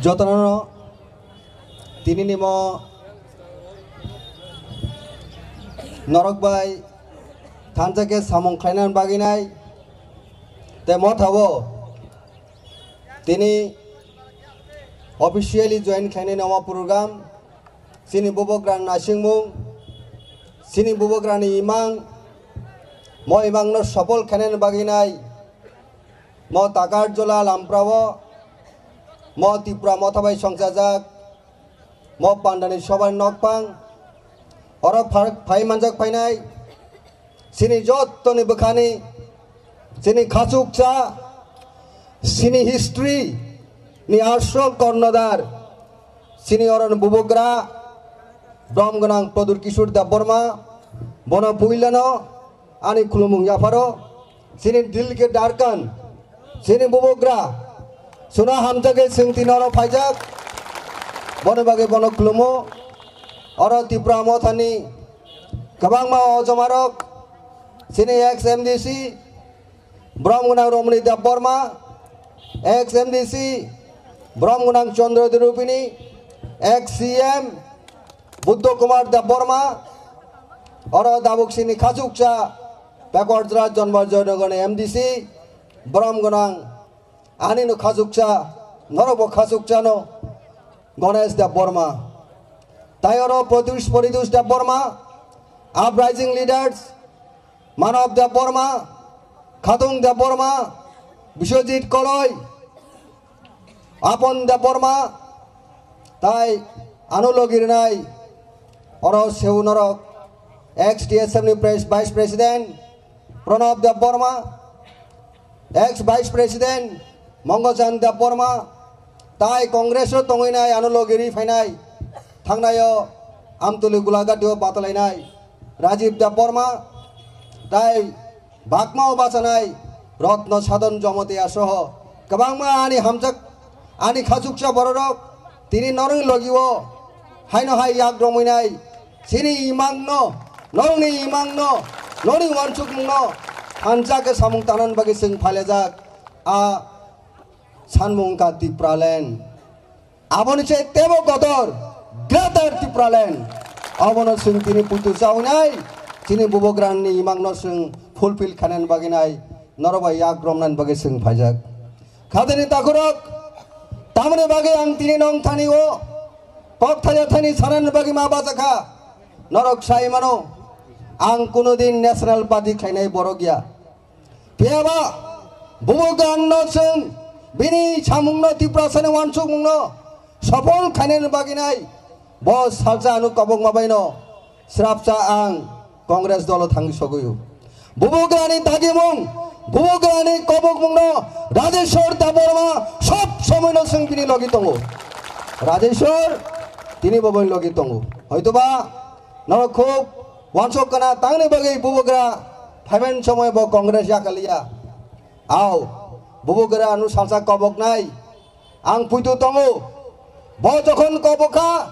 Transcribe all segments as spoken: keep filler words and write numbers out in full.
Jotono tini nimo norok bai thansa khe samung khlainani bagwi nai tei motha o tini officially join khlainai namo program. Chini bubagra ni naisingmung, chini bubagra ni imang, mo imang no sopol khainani bagwi nai mo Takarjola Lamprao, mo Tipra motha bai songchajak, mo pandani sobar nokpang, oro phar-, phai manjak phainai, chini jottoni bwkhani, chini khachuksa, chini history ni aswk kornodar, chini oroni bubagra, brom gwnang Pradyut Kishore Debbarma, bono puilano ani khulumung yapharo, chini Dilke Darkan, chini bubagra, suna hamjagwi chwng tini oro phaijak, boni bagwi bono khulumo, oro Tipra mothani kwbangma ojomarok, chini ex M D C, brom gwnang Romani Debbarma, ex M D C, brom gwnang Chandra Debbarma, ex C M Buddha Kumar Debbarma, oro dabuk sini khachuksa, Pekorjra Jonmar Joynagar ni M D C, brom gwnang ani no khachuksa, norok bo khachuksa no Ganesh Debbarma. Tai oro Pradyut, Pradyut Debbarma, Uprising Leaders, Manav Debbarma, Khatung Debbarma, Biswajit Koloi, Apon Debbarma, tai ano logi rwnai oro seu norok ex T S F ni pres-, Vice President Pranab Debbarma, ex Vice President Mongolchand Debbarma, tai Congress o tongwi nai ano logi ri phainai, thangnaio Amtuli Gulagati o batalainai Rajiv Debbarma, tai Bakmao bachanai Rotno Sadon Jomotia soho kwbangma ani hamjak, ani khachuksa bororok tini norokni logi o haino hai yak romwi nai. Chini imang no, norokni imang no, norokni uansukmung no thansa khe samung tanani bagwi chwng phailajak a sanmung wngkha Tipraland. Aboni se tebo kotor Greater Tipraland. Abono chwng tini puitu chawi nai, chini bubagrani imang no chwng fulfill khainani bagwi nai, norok bai yak romnani bagwi chwng phaijak. Khatini takhurok, tamoni bagwi ang tini nong thani o kok thaya thani sanani bagwi ma bachakha. Norok sai mano, ang kuno din National Party khainai borok ya. Phiyaba bubagra no chwng bini samungno Tiprasani uansukmungno sopol khainani bagwi nai bo salsa ano kobokma baino srapsa ang Congress dolo thangwi sogwi o. Bubagrani dagimung, bubagrani kobokmungno Rajeshwar Debbarma sob somoino chwng bini logi tongo. Rajeshwar tini bo bini logi tongo. Hoitoba norok khub uansuk kana tangni bagwi bubagra phaiban somoi bo Congress yakaliya. Ao, bubagra ano salsa koboknai. Ang puitu tongo. Bo jokhon kobokha,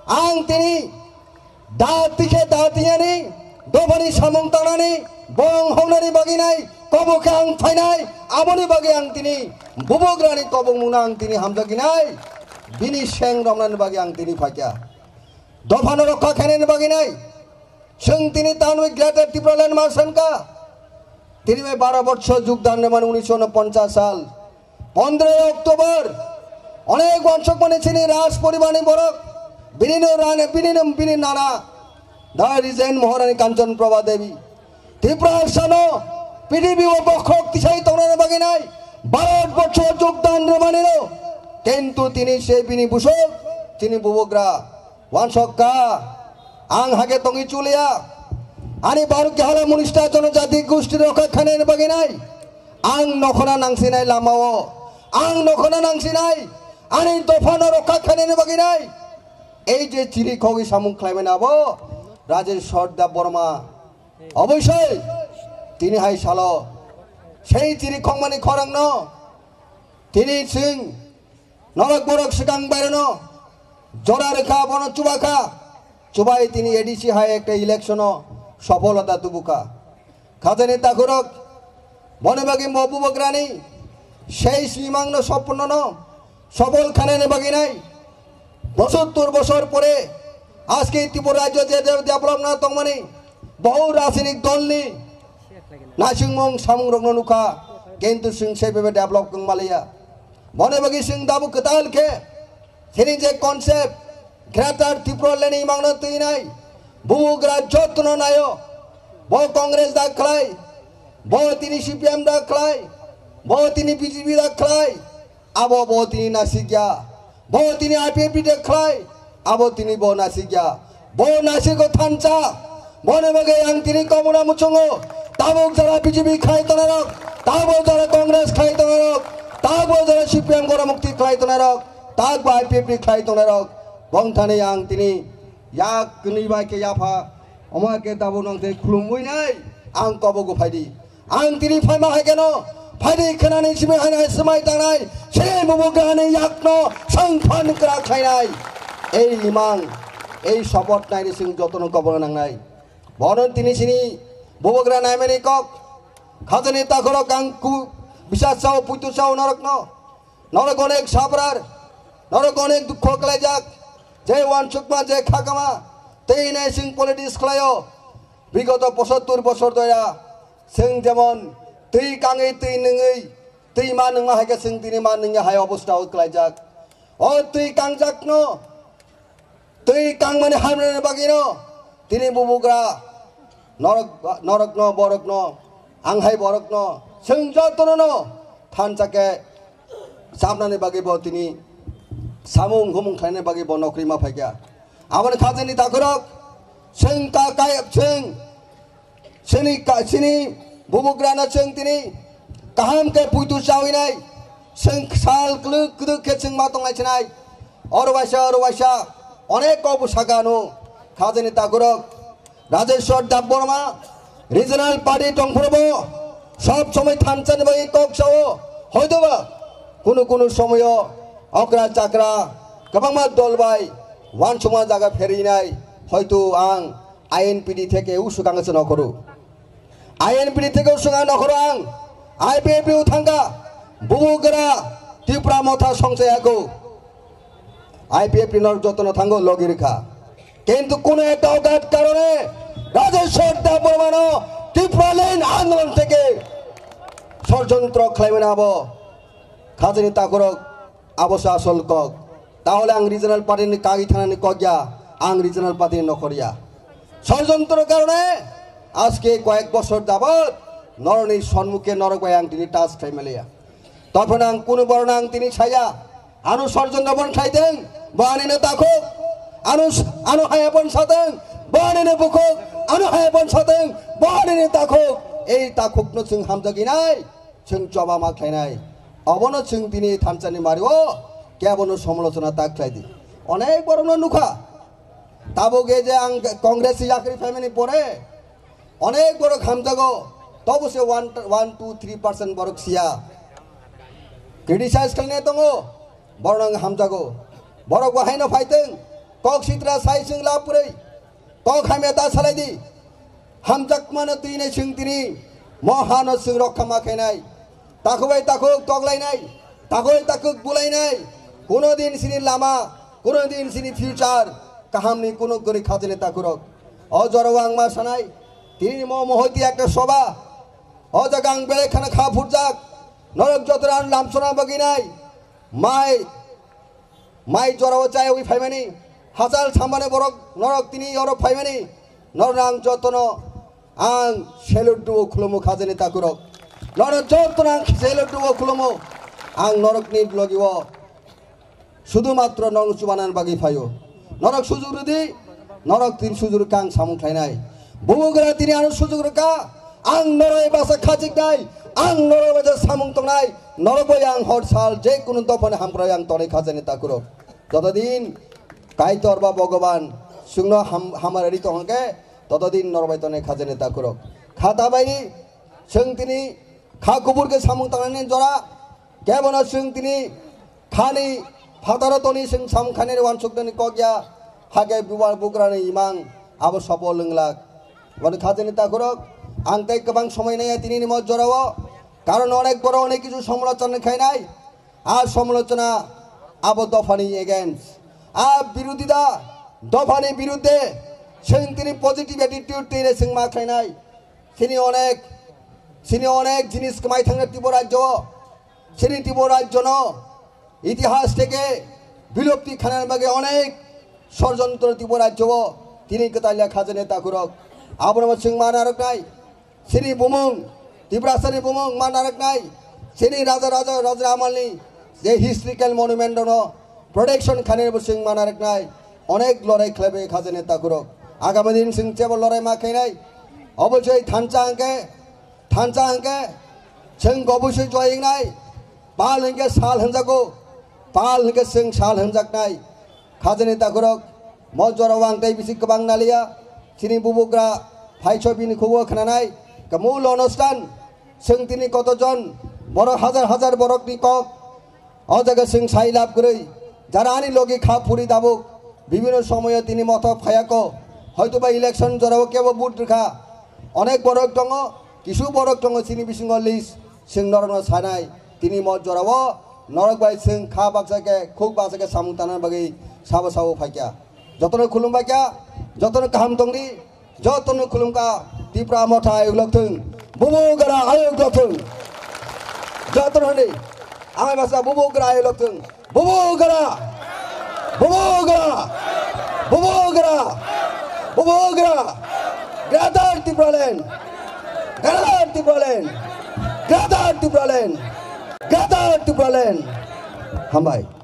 ang tini da tikhe da tiyani, dophani samung tangnani, bong hongnani bagwi nai, kobokhe ang phainai, aboni bagwi ang tini bubagrani kobokmungno ang tini hamjaknai, bini seng romnani bagwi ang tini phaikha. Dophano rokha khainani bagwi nai. Chwng tini tanwi Greater Tipraland ma sankha. Tini bai baro bochor jugdan rwmani unisho unoponchas sal. Pondro October. Onek wansuk mani chini Raj poribarni borok. Bini no rani, bini no bini nana. Da Rezen Maharani Kanchan Prabha Devi. Tiprasano prithibi o bokhok tisai tongnani bagwi nai. Bharat borsho jugdan rwmani no. Kintu tini se bini busuk, tini bubagra. Wansokka, ang hake tongwi chuliya. Ani Bharot ke hala munista jonojati gusti rokha khainani bagwi nai. Ang nokhona nangsinai lamao. Ang nokhona nangsinai. Ani dophano rokha khainani bagwi nai. Ei je chiri khogwi samung khlaimani abo Rajesh Sardar Borma. Oboisoi tini hai salo sei chiri khongmani khorangno tini chwng norok borok swkang baireno jora rwkha, bono chubakha, chubai tini A D C hai ekta election o sopholota tubukha. Khajani takhurok, boni bagwi mo bubagrani sei simangno sopnono Sobol khanani bagwi nai, bosottor bosor pore aske Tripura rajyo je de-, develop na tongmani, bohu rajnitik dolni naisingmung samungrokno nukha, kintu chwng sebebe develop wng maliya. Boni bagwi chwng dabu kwtal khe chini je concept, Greater Tripura Land ni mangno twinai, bubugra jotono nayo, bo Congress da khlai, bo tini C P M da khlai, bo tini B J P da khlai, abo bo tini nasikya, bo tini I P F T da khlai, abo tini bo nasikya, bo nasiko thansa, boni bagwi ang tini komuna muchungo, tabuk jora B J P khlai tongnarok, tabuk jora Congress khlai tongnarok, tabuk jora C P M goromukti khlai tongnarok, tak bai P P khlai tongnai rok bongthani ang tini yak kwnwi bai khe yapha omo khe tabuk nong tei khulumwi nai ang kobo guphaidi. Ang tini phaima hai kheno phaidi khwnani simi hai nai swmai tangnai sini bubugrani yakno sangphan kwrak khlainai. Ei imang, ei support naini sing jotono kobo nangnai. Bono tini sini bubugra naimani kok khajani takhorok ang ku bisas sao puitu sao norokno. Norok onek sabrar, norok onek dukho khlaijak, je wansukma, je khakama, tei ne chwng politics khlaio. Bigoto pochattor bosor doya, chwng jemon twi kangwi, twi nungwi, twi ma nungma hai khe chwng tini ma nungya hai obostha o khlaijak. O twi kangjakno twi kangmani hamrani bagwino tini bubugra norok, norokno, borokno, ang hai borokno, chwng jotono no thansa khe chapnani bagwi bo tini samung humung khlainani bagwi bo nokri ma phaikha. Aboni khajani takhorok chwng ka-, kai-, chwng Chini ka-, chini bubugrano chwng tini kaham khe puitu chawi nai, chwng sal kwlwk kwdwk khe chwng ma tongnai chinai. Oro waisa, oro waisa, onek kok bwsakano khajani takhorok Rajeshwar Debbarma, regional party tongphrubo sob somoi thansani bagwi kok sao, hoitoba kunu kunu somoyo okra chakra kwbangma dol bai wansukma jaga pherini nai, hoito ang I N P D theke usuk ang se nokhoro. I N P D theke usuk ang nokhoro ang. I P F T o thangkha. Bubugra Tipra Motha songchai ako. I P F T norok jotono thango logi rikha. Kintu kuno ekta ogat karone Rajeshwar Debbarmano Tipraland andolon theke sorjontro khlaimani abo khajani takhorok. Abo se asol kok. Tahole ang regional party ni kagwi thanani kok ya, ang regional party ni nokhor ya. Sorojontro karone aske koyek bosor jabot norokni sonmukhe norok bai ang tini touch khai maliya. Tophano ang kunu borokno ang tini saya, ano sorojontro bon khlaiteng, bo anino takhuk, ano, ano haya bon sateng, bo anino bukhuk, ano haya bon sateng, bo anino takhuk. Ei takhukno chwng hamjagwi nai. Chwng choba ma khlainai. Obono chwng tini thansani mario kebono somolochona ta khlai di. Onek borokno nukha. Tabuk e je ang Congress yakri phaimani pore onek borok hamjago. Tobo se one, one, two, three percent borok siya. Criticize khlainai tongo. Borok ang hamjago. Borok bo haino phaiteng. Kok sitra sai chwng lab kwrwi. Kok hamya ta salai di. Hamjakmano twi nai chwng tini. Mo hano chwng rokha ma khainai. Takhuk bai takhuk toklainai. Takhuk bai takhuk bulainai. Kuno din sini lama, kuno din sini future. Kahamni kuno gori khajani takhurok. O jorao ang ma sanai. Tini mo mohoti ekta soba. O jaga ang belai khana kha phurjak. Norok jotoran lamsona baginai. Mai Mai jorao chaywi phaimani, hachal sambani borok norok tini oro phaimani, norok ang jotono ang salute duo khulumu khajani takhurok. Norok jotono ang salute duo khulumu, ang norokni logio sudu matro norok chubanan bagwi phaio. Norok sujug rwdi, norok tin sujug rwkha ang samung khlainai. Bubugra tini ano sujug rwkha, ang norok basa khajiknai, ang norok basa samung tongnai, norok bai ang hor sal je kunu dophani hamkrai ang tonwi khajani takhurok. Jotodin Kaitor ba Bhogoban chwngno ham-, hamari tongkhe, totodin norok bai tonwi khajani takhurok. Khata bai chwng tini kha kubur khe samung tangnani jora, kebono chwng tini khani phataro toni chwng samung khainani wansuknani kok ya, hake bubar bugrani imang abo sopo lwnglak. Boni khajani takhurok, ang tei kwbang somoi naiya tini ni mo jorao, karon onek borok onek kichu somolochona khainai. A somolochona Abo dophani against. A birodhita dophani birudde chwng tini positive attitude tini chwng ma khlainai. Chini onek, chini onek jinis kwmai thangna Tripura rajyo. Chini Tripura rajyono itihas theke bilupti khanani bagwi onek sorojontro Tripura rajyo tini kwtalya khajani takhurok. Abono chwng ma narwknai. Chini bumung, Tiprasani bumung ma narwknai, chini raja raja raja amalni je historical monument no protection khainai bo chwng ma narwknai, onek lorai khlaibai khajani takhurok. Agami din chwng chebo lorai ma khainai, obosoi thansa hwnkhe, thansa hwnkhe chwng obosoi joy wngnai, pal hwnkhe sal hwnjago, pal hwnkhe chwng sal hwnjaknai. Khajani takhurok, mo jorao ang tei bisi kwbang naliya. Chini bubugra phaiso bini khugo khnanai. Kamul onustan, chwng tini kotojon, borok hajar hajar borokni kok. O jaga chwng sai lab kwrwi. Jara ani logi kha phuri dabuk. Bibino somoyo tini mothok phayako. Hoytoba election jorao kebo vote rwkha. Onek borok tongo, kisu borok tongo chini bisingo list. Chwng norokno sanai, tini mo jorao norok bai chwng kha baksa khe, khuk baksa khe samung tanna bagwi sabo sabo phaikha. Jotono khulumbaikha, jotono kaham tongdi, jotono khulumkha, Tipra Motha ayuk lokthung, bubugra ayuk lokthung. Jotono hwnwi, amai basa bubugra ayuk lokthung, bubugra, bubugra, bubugra, bubugra, Greater Tipraland, Greater Tipraland, Greater Tipraland, Greater Tipraland. Hambai.